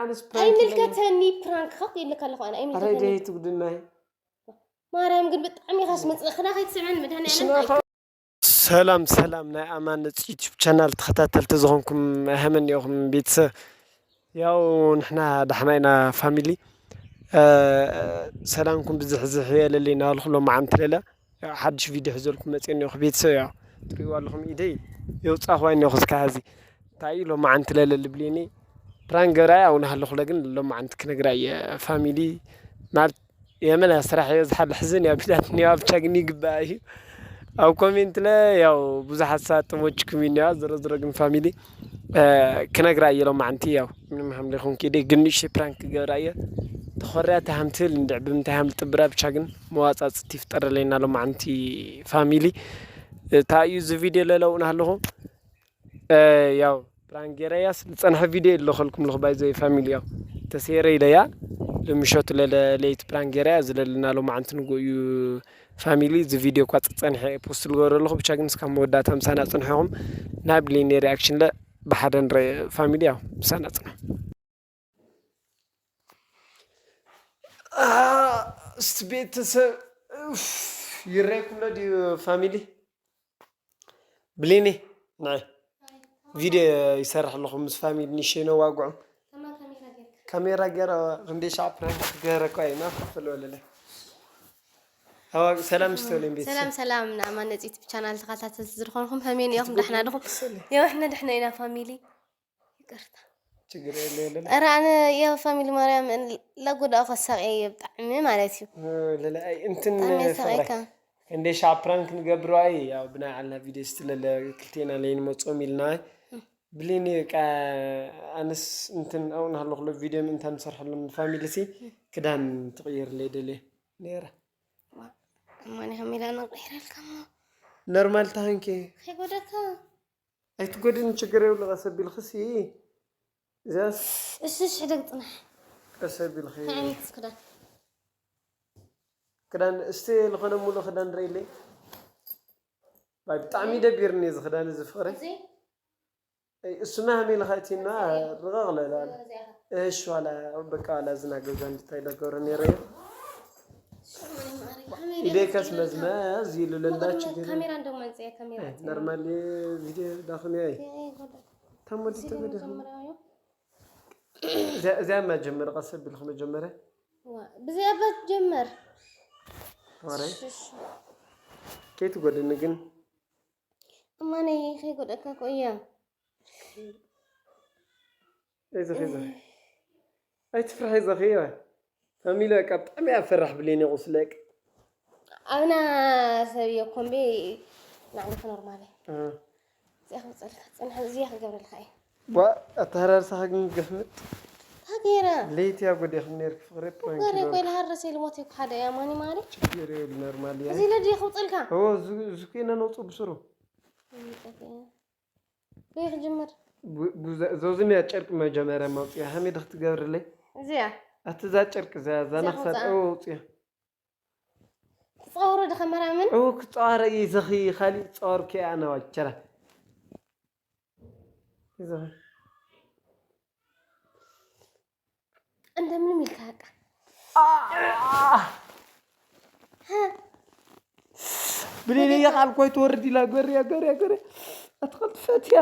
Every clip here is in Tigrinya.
ኣነስ ፕራንክ ኣይምልከተኒ። ፕራንክ ከክ ይልካ ኣለኹ ኣነ ኣይምልከተኒ። ትጉድናይ ማርያም ግን ብጣዕሚ ኢኻ ስመፅእኽና ከይትስዕን መድሃኒ ሰላም ሰላም ናይ ኣማነፅ ዩቱብ ቻናል ተኸታተልቲ ዝኾንኩም ኣህመን ኢኹም ቤተሰብ። ያው ንሕና ዳሕና ኢና ፋሚሊ። ሰላምኩም ብዝሕዝሕ የለለይ እናበልኩ ሎማዓንቲ ለለ ሓድሽ ቪድዮ ሒዘልኩም መፅእ እኒኹ ቤተሰብ። ያው ትሪእዋ ኣለኹም ኢደይ የውፃእኽዋ እኒኹ እስካ ሀዚ እንታይ እዩ ሎማዓንቲ ለለ ልብልኒ ፕራንክ ገብራ ያው ናሃለኹለ ግን ሎማዓንቲ ክነግራ እየ ፋሚሊ ማለት የመና ስራሕ እየ ዝሓል ሕዝን እያ ቢላትኒ እያ ብቻ ግን ይግባእ እዩ። ኣብ ኮሜንት ለ ያው ብዙሓት ሳጥሞችኩም እዩ እኒዋ ዝሮ ዝሮ ግን ፋሚሊ ክነግራ እየ ሎማዓንቲ ያው ምንም ሃምለ ይኹን ኪደ ግን ንእሽተይ ፕራንክ ክገብራ እየ። ተኾርያ ተሃምትል እንድዕ ብምንታይ ሃምል ጥብራ ብቻ ግን መዋፃፅቲ ይፍጠረለይና ሎማዓንቲ ፋሚሊ። እንታይ እዩ እዚ ቪድዮ ለለውና ኣለኹ ያው ፕራንክ ገይረያስ ዝፀንሐ ቪድዮ የለኸልኩም ለኹ ባይዘይ ፋሚሊ ያው ተሰይረ ኢለያ ልምሸቱ ለለ ለይቲ ፕራንክ ገይረያ ዝለልና ሎማዓንቲ ንጎ እዩ። ፋሚሊ እዚ ቪድዮ እኳ ፀኒሐ ፖስት ልገበረ ኣለኹ ብቻ ግን እስካብ መወዳእታ ምሳና ፅንሐኹም ናብ ሊኒ ሪኣክሽን ለ ብሓደ ንረ ፋሚሊ ያው ምሳና ፅንሑ። እስቲ ቤተሰብ ይረየኩም ዶ ድዩ ፋሚሊ? ብሌኔ ናይ ቪድዮ ይሰርሕ ኣለኹ ምስ ፋሚሊ ንሸይ ነዋግዖም ካሜራ ገይረ ክንደይ ሻዕ ፕራንክ ገይረ እኳ ኢና ክፍል ወለለ ሰላም ስተውልን ቤተሰብ ሰላም ሰላም ንኣማን ነፂት ቻናል ተኸታተልቲ ዝኾንኩም ከመይ ኢኹም ዳሕና ድኹም? ያው እሕና ድሕና ኢና ፋሚሊ ይቅርታ ኧረ ኣነ ያው ፋሚሊ ማርያም ላጎዳኡ ከሳቅየ እየ ብጣዕሚ ማለት እዩ እንትን እንደ ሻ ፕራንክ ንገብሮ ኣይ ያው ብናይ ዓልና ቪድዮ ስትለለ ክልቴና ለይ ንመፅኦም ኢልና ብሌኒ ቃ ኣነስ እንትን ኣው ናሃለኩሎ ቪድዮ ምእንታ ንሰርሐሎም ፋሚሊ ሲ ክዳን ትቅየርለይ ደልየ ነይረ እማኒ ከሚላ ነቅይረልካ ኖርማል ታንኪ ከይጎደካ ኣይትጎድእኒ ችግር የብሉ ቀስ ኣቢልክሲ እዛስ እሺ እሺ ሕደግ ፅናሕ ቀስ ኣቢልኪ ከዓይነትስ ክዳን ክዳን እስቲ ዝኾነ ሙሉ ክዳን ርእይለይ ባይ ብጣዕሚ ደቢርኒ እዚ ክዳን እዚ ፍቅሪ እሱና ሃሜልኻ እቲና ርቐቕ ለላል እሺ ዋላ በቃ ዋላ እዝና ገዛ እንድታይ ለገብረ ነይረ ኢደከስ መዝመዝ ይሉ ለላ ችግር ካሜራ እንደማንፀያ ካሜራ ኖርማል ቪድዮ ዳኽም ያይ ተሞዲ ተመደ እዚኣ መጀመር ቀስ ቢልክ መጀመርያ ብዚኣ በት ጀመር ከይትጎድኒ ግን እማነይ ከይጎደካ ኮ እያ ይዘኽ ይዘኽ ኣይትፍራሕ ይዘኽ እያ ፋሚሊ በቃ ብጣዕሚ እያ ፈራሕ ብሌን ይቁስለቅ ኣብና ሰብ እየ ኮምቤ ናዕሊ ክኖርማለ እዚኣ ክምፀልካ ፅንሕ እዚኣ ክገብረልካ እየ ኣተሃራርሳኻ ግን ገሕምጥ ታገይራ ለይቲ ኣብ ጎዴኽም ነርክ ፍቕሪ ገረ ኮይላ ሃረሰ ኢልሞት ይኩ ሓደ እያ ማኒ ማሪ ችግር የብሉ ኖርማል እያ እዚ ለዲ ክውፅልካ እዚ ኮይና ነውፁ ብስሩ ወይ ክጅምር ዞዝን እያ ጨርቂ መጀመርያ ማውፅያ ሃመይ ዶ ክትገብርለይ እዚያ ኣቲ እዛ ጨርቂ እዛ እዛ ነኽሳድ ኣውፅያ ክፀወሮ ዶ ከመራምን እው ክፀዋረ እዩ ዘኺ ካሊእ ፀዋር ከያ ኣነዋ ቸራ እንደምንም ኢልካ በቃ ብሌለየ ቃል ኮይ ትወርድ ኢላ ገርያ ገርያ ገርያ ኣትኸልቲ ፈትያ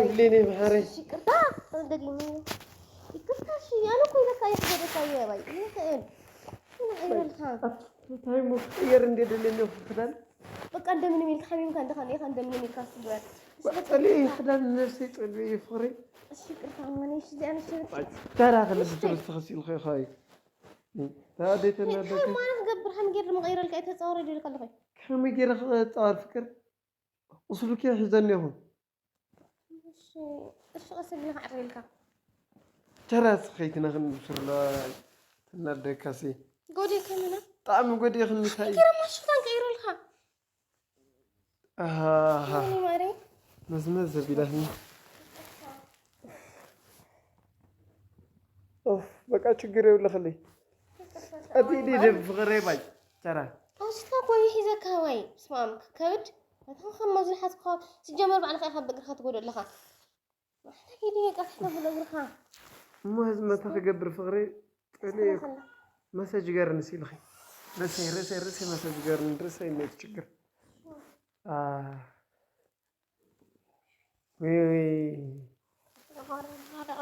ብሌለየ መሓረይ ይቅርታ ተደጊሙ ይቅርታ እሺ ኣነ እኮ ኢለካ ይሕደደካ እየ ባይ ይኽእል እንታይ ይበልካ እንታይ ሞ ክቅየር እንደ ደለኒ ክዳን በቃ እንደምንም ኢልካ ሓሚምካ እንደኻ ኔኻ እንደምንም ኢልካ ስግበር ጸልየ ክዳን ነፍሰይ ጸልየ ፍቕሪ እሺ ቅርታ ማነ እሺ ዚኣ ነሽ ተራ ክልብትርስ ተኸሲሉ ኸይኸይ ታደተና ማነ ክገብር ሓሚ ገይር መቐይረልካ እየ ተጻወረ ዲልካ ኣለኹ ከመይ ገይረ ክጻወር ፍቅር ቁስሉኪ ሒዘኒ ይኹን እሺ ቀስ ኢልና ክዕረልካ ተራስ ከይትና ክንብስርላ ትናደካሲ ጎዴ ከምና ጣዕሚ ጎዴ ክንታይ ገረማ ሽታን ቀይረልካ ማሪ መዝመዝ ዘቢላትኒ በቃ ችግር የብለክልይ ኣቲ ኢደ ፍቅረይ ባይ ተራ ፓስታ ኮይ ሒዘካ ወይ ስማም ከብድ ኣታ ከም መዝልሓትካ ሲጀመር ባዕልኻ ኢኻ ብእግርኻ ትጎዶ ኣለኻ። ኣታ ኪዲ ቀጥታ ብእግርኻ። እሞ ህዝመታ ክገብር ፍቕሪ ጠለ ተኸላ መሰጅ ገርኒ ሲልኺ ርእሰይ ርእሰይ ርእሰይ መሰጅ ገርኒ ርእሰይ ነት ችግር አ ወይ ወይ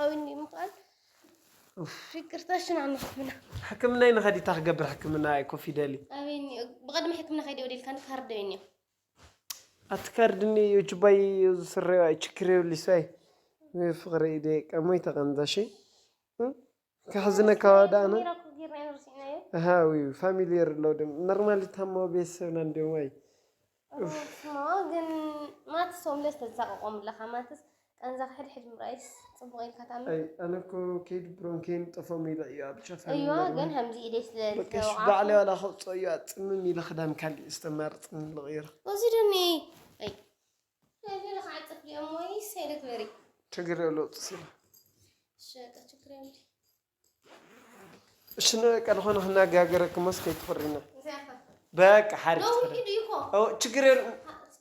ኣውኒ ምዃን ይቅርታ ሽን ኣነ ሕክምና ሕክምና ይንኸዲታ ክገብር ሕክምና እኮ ፊደሊ ኣበኒ ብቐድሚ ሕክምና ከይደ ወዲልካ ካርድ እዮ ኣትካርድኒ እዩ ጅባይ እዩ ዝስረዩ ኣይ ችክር የብሊ ሳይ ፍቕሪ ኢደ ቀሞይ ተቐንዛሽ ከሕዝነካ ዋዳ ኣነ ሃዊ ፋሚሊየር ኣለዉ ድም ኖርማሊ ታሞ ቤተሰብና እንዲዮም ኣይ ግን ማትስ ሆምለስ ተዛቀቆም ኣለካ ማትስ ቀንዛ ሕድሕድ ምርኣይስ ጽቡቅ ኢልካ ትኣምን ኣይ ኣነ እኮ ከይድብሮም ከይንጠፎም ኢለ እዩ ኣብ ሸፋን እዩዋ ኖርማሊ ግን ከምዚ ኢደይ ስለ በቃ እሺ ባዕለይ ዋላ ከውፅኦ እዩ ኣፅምም ኢለ ክዳን ካሊእ ዝተማርፅኒ ልቕይር ወዚደኒ ኣይ ናይዚ ክዓፅፍ ድኦም ወይ ሰይለ ትበሪ ችግር የለው ጥስ ኢለ ሸቀ ችግር የለ እሺ በቃ ዝኾነ ክናጋገረክሞስ ከይትኽሪና እዚኣኻ በቃ ሓሪፍ ሎሚ ትኽሪ ሂዱ ይኮ ኦ ችግር የለ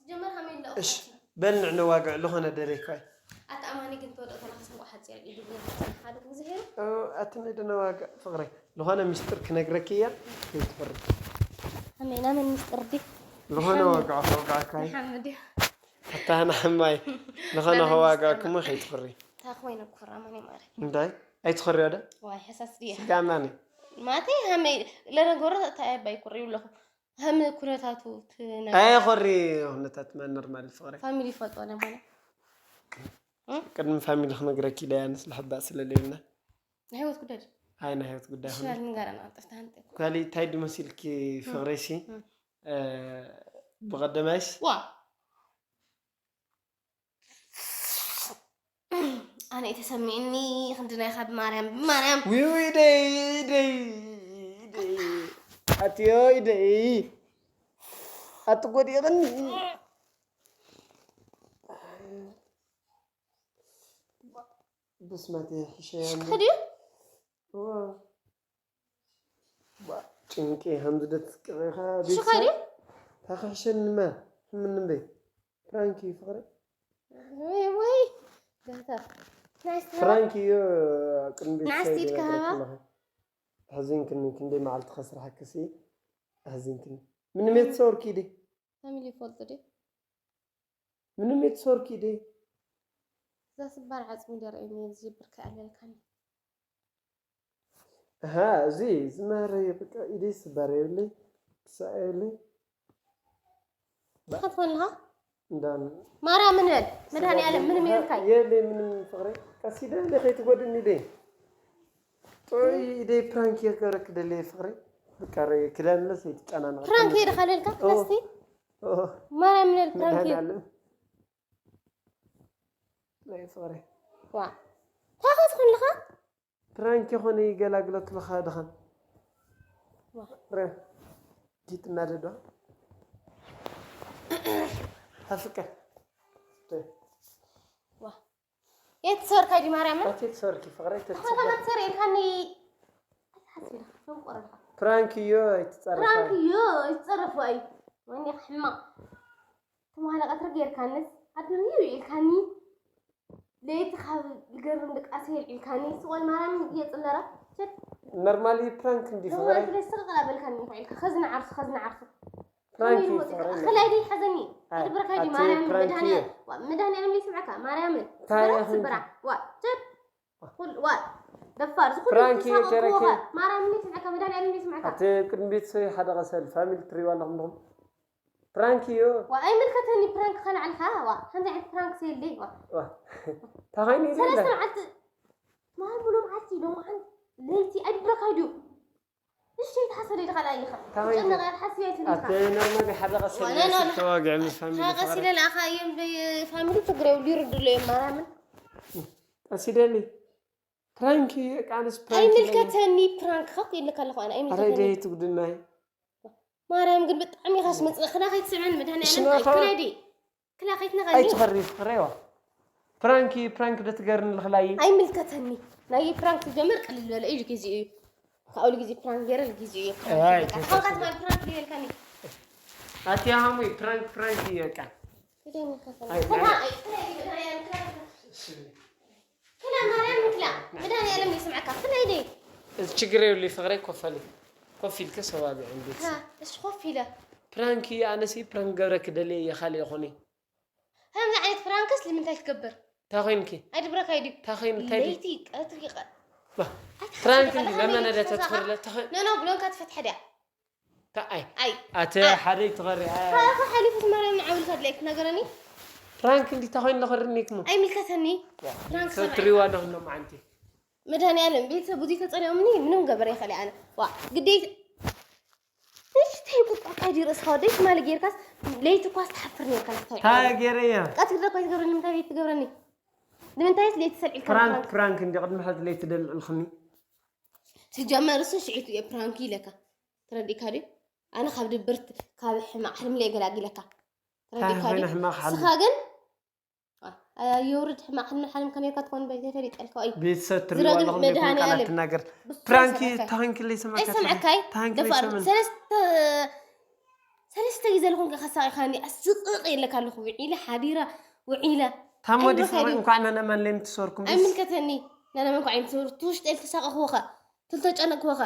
ጀመር ከመይ ኣሎ እሺ በልንዕ ነዋግዕ ዝኾነ ደለይኳይ ኣተኣማኒ ግን ተወደኦ ተለካ ስንቆ ሓፂር ኢዱ ሓደ ግዜ ሄሩ ኣትነይ ደነዋግዕ ፍቕረይ ዝኾነ ሚስጥር ክነግረኪ እያ ከይትኽሪ ኣሜና መን ሚስጥር ዲ ዝኾነ ዋግዕ ከውግዓካይ ሓምድ እዩ ኣታህና ሕማይ ዝኾነ ከዋግዕክሞ ከይትኽሪ እንታይ ኮይነ ክፍራ መን ማረ እንታይ ኣይትኽሪዮ ዶ ዋይ ሕሳስ ድየ ስጋማኒ ማተይ ሃመይ ለነገሩ እንታይ ኣባይ ኩሪ ኣለኹ ሃመ ኩነታቱ ትነገር ኣይ ኾሪ ሁነታት ማን ኖርማል ፍቕሪ ፋሚሊ ይፈልጦ ለማለ ቅድሚ ፋሚሊ ክነግረኪ ኢለ እያ ንስለ ሕባእ ስለለይልና ናይ ህይወት ጉዳይ ኣይ ናይ ህይወት ጉዳይ ኾነ ሽባል ንገረና ጥፍታ ሃንጠ ካሊ እንታይ ድመሲልኪ ፍቕረይሲ ብቐደማይስ ዋ ኣነ እዩ ተሰሚዕኒ ክንዲ ናይኻ ብማርያም ብማርያም ውይ ደይ ደይ ደይ ኣትዮ ደይ ኣትጎዲቕኒ ብስማት ሕሸ ሽካ ድዩ ጭንቂ ከምዚ ደትስቅኻ ሽካ ድዩ ታክሕሸንማ ምንበይ ፍራንኪ ፍቕሪ ወይ ወይ ጋታ ናይስ ፍራንኪ እዩ ቅድሚ ቤት ንዓስቲ ኢድካ ሃባ። ኣሕዚንክኒ ክንደይ መዓልቲ ከስርሓክሲ ኣሕዚንክኒ ምንም የትሰወርኪ ዲ ፋሚሊ ይፈልጡ ድዩ ምንም የትሰወርኪ ዲ እዛ ስባር ዓፅሚ ደርአኒ ዝጅብር ከኣለልካኒ ኣሃ እዚ ዝመረ በቃ ኢደይ ስባር የብለይ ክሳእ የብለይ ትኸትፈልኻ እንዳን ማርያምን በል መድሃኒ ዓለም ምንም ይብልካይ የብለይ ምንም ፍቕረይ ቀሲደ ኢለ ከይትጎድኒ ኢደይ ጥዑይ ኢደይ ፕራንክ የገረክ ደለየ ፍቕረይ በቃ ክዳንለስ ኣይትጨናነቕ ፕራንክ ይድኻለልካ ኦ፣ እስቲ ኦ፣ ማርያምን በል ፕራንክ እዩ መድሃኒዓለም ናይ ፍቕረይ ዋ ታኸስ ኩልኻ ፕራንክ ይኾነ ይገላግለክልኻ ድኻን ዋ ረ ዲጥና ደዶ ኣፍቀ ዋ የት ትሰርካ ዲ ማርያምን ኣቴ ትሰርኪ ፍቕረይ ተኸላ ትሰር ኢልካኒ ኣይትሓስቢ ኢኻ ፈንቆረልካ ፕራንክ እዮ ኣይትፀርፋ ፕራንክ እዩ ኣይትፀረፉ ኣይ ወኒ ሕማቕ ትማሊ ቀትሪ ጌርካንስ ኣድርዩ ኢልካኒ ለይቲ ካብ ዝገርም ድቃስ የልዒልካኒ ስቆል ማርያም የፅለራ ሸት ኖርማሊ ፕራንክ እንዲ ፍቕረይ ለስቕ ቀላ በልካኒ ኢልካ ከዝና ዓርሱ ከዝና ዓርሱ ፕራንክ እዩ ከመይ ፍቕረይ ይወፅእ? ከላይ ደይ ሓዘኒ ኣይ፣ ኣድብረካ ዲ ኣቲ ማርያምን ፕራንክ እዩ። መድሃኒዓለም ይስምዓካ ማርያምን እንታይ ስበራ ኢኹም? ስበራ ዋ ሸት ኩል ዋ ደፋር ዝኹሉ ፕራንክ እዩ፣ ጀረከ። ማርያምን ይስምዓካ መድሃኒዓለም ይስምዓካ ኣቲ ቅድሚ ቤተሰብ ሓደ ቀሰል ፋሚሊ ትሪዋ ኣለኹም ዲኹም ፕራንክ እዩ ዋ ኣይምልከተኒ ፕራንክ ከላዕልካ ዋ ከምዚ ዓይነት ፕራንክ ሰየለይ ዋ ዋ፣ እንታይ ኮይኑ እዩ ሰለስተ ዘላ መዓልቲ ማይ ብሎ መዓልቲ ዶ መዓል ለይቲ ኣይድብረካ ድዩ እሺ ተሓሰደ ኢልካ ላ ኢኻ ታባይ ጨነቃ ሓስያ ይትልካ ኣቲ ኖርማሊ ሓደ ቀሰል ዋላ፣ ዋላ። ተዋግዕ ምስ ፋሚሊ ሓቀስ ኢለ ለኣኻ እዮም ፋሚሊ ትግሬው ሊርድሉ እዮም ማርያምን ቀሲደሊ ፕራንክ እዩ ቃንስ ፕራንክ እዩ። ኣይምልከተኒ ፕራንክ ካብ ኢልካ ኣለኹ ኣነ ኣረ ኣይምልከተኒ ደይ ትጉድናይ ማርያም ግን ብጣዕሚ ኢኻ ስምፅእ ክና ከይትስዕበኒ መድሃኒዓለም ስምዕኻ- ኣይክለዲ ክላ ከይትነቐኒ ኣይትኸሪ ፍሬዋ ፕራንክ እዩ ፕራንክ ዶ ትገርኒ ልኽላይ ኣይምልከተኒ ናይ ፕራንክ ዝጀመር ቀልል ዝበለ እዩ ግዜ እዩ ካብሉ ግዜ ፕራንክ ገይረ ግዜ እዩ ኣይ፣ ካብካ ትበል ፕራንክ ይልካኒ ኣቲ ሃሙይ ፕራንክ ፕራንክ እዩ በቃ። ግደኝ ከፈል ኣይ፣ ከላ ናይ- ኣይ ክላ ይግዳ ያንካ ክላ ማርያም ክላ መድኃኒዓለም ይስምዓካ ክላ ይደይ እዚ ችግር የብሉ ፍቅረይ ኮፈሊ ኮፍ ኢልከ ሰባቢዕ እንዴት እሺ ኮፍ ኢለ ፕራንክ ኣነሲ ፕራንክ ገብረክ ደልየ እየ ካልእ ይኾነ ከምዚ ዓይነት ፕራንክስ ንምንታይ ትገብር እንታይ ኮይንኪ ኣይድብረካ እዩ እንታይ ኮይኑ እንታይ ድዩ ለይቲ ቀትሪ ቀ ፕራንክ እንዲ መመነደ ተትኽርለ እንታይ ኮይኑ ኖኖ ብሎንካ ትፈትሐ ድያ እንታይ ኣይ ኣተ ሓደ ይትኸሪ ካኻ ሓሊፉ ትማርያም ንዓብልካ ድላይ ክትነገረኒ ፕራንክ እንዲ እንታይ ኮይኑ ለኸርኒክሞ ኣይምልከተኒ ፕራንክ ሰብ ትሪዋ ኣለኹም ሎማዓንቲ መድኃኒዓለም ቤተሰብ ብዙይ ተጸሊኦምኒ ምንም ገበር ይኽእል ኣነ ዋ ግዴታ ንሽተይ ቁጣ ካዲ ርእስኻ ወደይ ትማሊ ጌርካስ ለይቲ ኳስ ትሓፍር ነርካ ንስታይ እንታይ ገይረያ ቀትሪ ዶ ኮይት ገብረኒ ምንታይ ቤት ትገብረኒ ንምንታይስ ለይቲ ሰልዒልካ ፕራንክ ፕራንክ እንዲ ቅድሚ ሕዚ ለይቲ ደልዕልኽኒ ትጀመር እሱ ሽዒቱ እየ ፕራንክ ኢለካ ተረዲእካ ድዩ ኣነ ካብ ድብርት ካብ ሕማቅ ሕልም ለየገላጊለካ ተረዲእካ ኮይኑ ድዩ ሕማቅ ሓልም? ስኻ ግን የውርድ ሕማቅ ሕልም ሓልም ከመይካ ትኾን በይተፈሊጠልካ እዩ ቤተሰብ ዝረግም ትሪዋ ኣለኹም ዘይኮን ቃላት መድኃኒዓለም ትናገር ብስሩ ፕራንክ ሰማዕካይ። ታንክለይ ስማዕካ ኣይሰምዐካይ ታንክለይ ደፋር ሰምን ሰለስተ ሰለስተ ግዜ ኣለኹም ከሳቂኻኒ ኣስቅቕ የለካ ኣለኹ ውዒለ ሓዲራ ውዒለ ታም ወዲ ኣይብረካይ ድዩ? እንኳዕ ነነማን ለይም ትሰርኩም ኣይምልከተኒ ነነመን ኳዕ ይምትምህር ትውሽጠ ኢልትሳቀኽዎ ኸ ትልተጨነቅዎ ኸ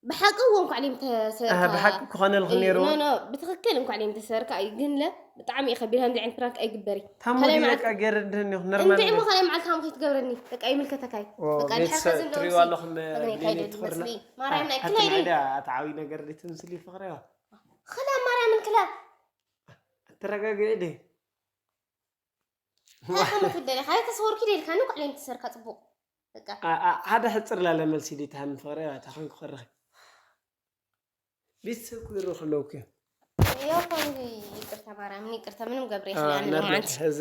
ብሓቂ እዎ እንኳዕ ለይም ተሰርካ ብሓቂ ክኾነልኩ ነይሩ ኖ ኖ ብትኽክል እንኳዕ ለይም ተሰርካ እዩ ግን ለ ብጣዕሚ እዩ ከቢድ ከምዚ ዓይነት ፕራንክ ኣይግበሪ ታም ካልኣይ ወዲ መዓልቲ በቃ ገይረ ድህን ይኹ ነርማል እንድዒ እሞ ካልኣይ መዓልቲ ሃምኺ ትገብረኒ በቃ ይምልከተካይ በቃ ቤተሰብ ንሓዘን ትሪዋ ኣለኹም መግነይ ሌኒ ካይደ ትኽርለ መስሊ ማርያም ናይ ኣቲ ክላይ ናይ ደይ ዳ ኣቲ ዓብይ ነገር ዲ ትምስሊ ፍቕሪ ኸላ ማርያምን ክላ ተረጋግዒ ዲ እንታይ ከምትደለ ካልእ ተሰወርኪ ደልካ ንኳዕ ለይም ተሰርካ ፅቡቅ በቃ ሓደ ሕፅር ላለ መልሲ ዲ ትሃኒ ፍቕሪ ኣታ ኮንኩ ክረኺ ቤተሰብ ክብሩ ከለውክ ይኹን ይቅርታ ማርያምን ይቅርታ ምንም ገብረ ይኽእል ኣነ ሎማዓንቲ ሕዚ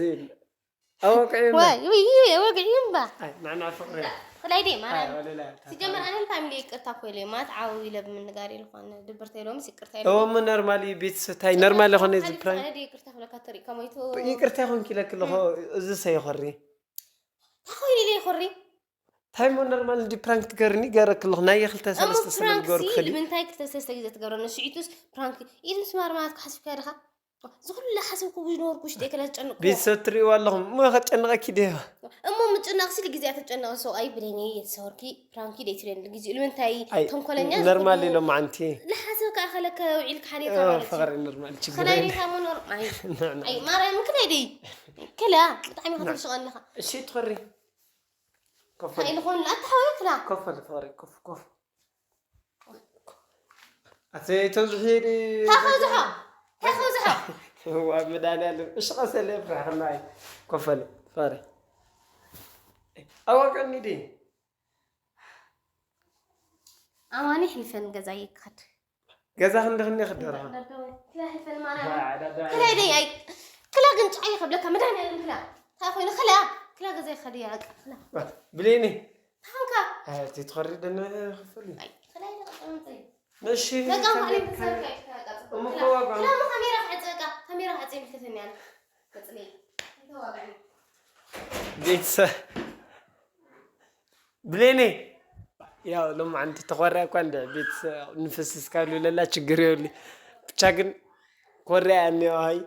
ኣወቀ ወይ ወይ ወግዒ እምባ ንዕና ፍቕሪ ክላይ ደይ ማርያም ሲጀመር ኣነ ንፋሚሊ ይቅርታ ኮይለ ማለት ዓው ኢለ ብምንጋር ኢልኳን ድብርተ ኢሎምስ ይቅርታ ኢለ እሞ ነርማል እዩ ቤተሰብ ታይ ነርማል ይኾነ እዚ ፕራንክ ኣነ ይቅርታ ክብለካ ተሪእካ ሞይቱ ይቅርታ ይኾንኪ ኢለክለኹ እዚ ሰይኾሪ ተኾይኑ ኢለ ይኾሪ እንታይ ሞ ነርማል እንዲ ፕራንክ ትገርኒ ገረክለኹ ናይ ክልተ እሞ ሰለስተ ስለ ፕራንክ ዝገሩ ሲ ክኸዲ ንምንታይ ክልተ ሰለስተ ግዜ ትገብረ ንስዒቱስ ፕራንክ ኢድ ምስማር ማለት ክሓስብካ ድኻ ዝኩሉ ሓሰብኩ ዝነበርኩ ውሽጢ ከለ ዝጨንቅ ቤተሰብ ትሪእዋ ኣለኹም እሞ ከጨንቐኪ ዲዮ እሞ ምጭናቕ ሲል ግዜ ተጨነቐ ሰብኣይ ብለኒ የተሰወርኪ ፕራንኪ ደይትብለኒ ግዜ ኢሉ ምንታይ ኣይ ተንኮለኛ ነርማል ኢሎም ዓንቲ ዝሓሰብካ ከለከ ውዒልካ ሓዲርካ ማለት እዩ ፍቕሪ ነርማል ችግር ከላይ የለን። ቤታ መኖር ኣይ ኣይ ማርያም ክላይ ደይ ክላ ብጣዕሚ ኢኻ ትምሽቕ ኣለኻ እሺ ትኸሪ ኮፈል እንታይ ዝኾን ኣታሓወክላ ኮፈል ፍቕሪ ኮፍ ኮፍ ኣተይ ተዝሒ ዲ ታኸብዝሖ ታኸብዝሖ ዋ መድኃኒዓለም እሺ ቀሰለ ፍራሕና ኮፈል ፍቕሪ ኣዋቀኒ ዲ ኣማኒ ሕልፈን ገዛ ይካድ ገዛ ክንዲ ክንዲ ክደራ ክላ ደይ ኣይ ክላ ግን ጫይ ከብለካ መድኃኒዓለም ክላ እንታይ ኮይኑ ክላ ክላ ገዛ ይኸድ ያቅ ክላ ብሌኒ ታንካ ኣቲ ትኸሪ ደነ ክፈል ኣይ ክላ ይለቀቀ ነሺ በቃ ማለት ተሰርካ ይተቃጸ እሞ ክላ ከዋጋ ክላ ካሜራ ክዕጸ በቃ ካሜራ ክዕጸ ይልከተኒ ኣነ ቀጽለይ ተዋጋኒ ቤተሰብ ብሌኔ ያው ሎም ዓንቲ ተኾርያ እኳ እንደ ቤተሰብ ንፍስስ ካብ ልብለላ ችግር የብሉ ብቻ ግን ኮርያ እኒኦ ሃይ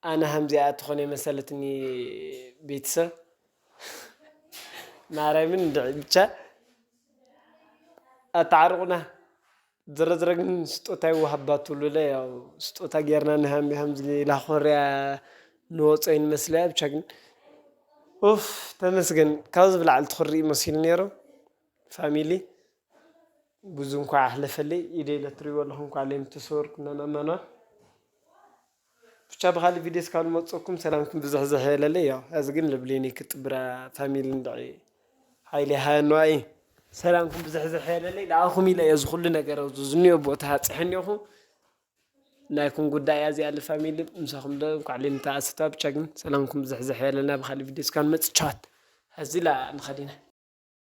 ኣነ ሃምዚኣ ትኾነ መሰለትኒ ቤተሰብ ማርያምን እንድዒ ብቻ ኣተዓርቑና ዝረዝረ ግን ስጦታ ይወሃባ ትብሉለ ያው ስጦታ ጌርና ንሃም ሃም ኢላ ኮርያ ንወጾ ይንመስለያ ብቻ ግን ኡፍ ተመስገን ካብዚ ብላዕሊ ትኽሪ መሲሉ ነይሩ ፋሚሊ ብዙ እንኳ ኣሕለፈለይ ኢደይ ለትሪዎ ኣለኹም ኳ ለይም ተሰወርኩ ናናማና ብቻ ብኻሊ ቪድዮ እስካብ ንመፅኩም ሰላምኩም ብዝሕዝሕ የለለይ ያው እዚ ግን ልብሌኒ ክጥብራ ፋሚሊ እንድዒ ሓይሊ ሃኖ ኣይ ሰላምኩም ብዝሕዝሕ የለለይ ንኣኹም ኢለ እየ ዝኩሉ ነገር ኣብዚ ዝኒኦ ቦታ ሃፅሐኒ ኢኹ ናይኩም ጉዳይ እያ እዚኣ ልፋሚሊ ምሳኹም ዶ እንኳዕ ሌኒ ተኣስታ ብቻ ግን ሰላምኩም ብዝሕዝሕ የለና ብኻሊ ቪድዮ እስካብ ንመፅእ ቻት ሕዚ ላ ንኸዲና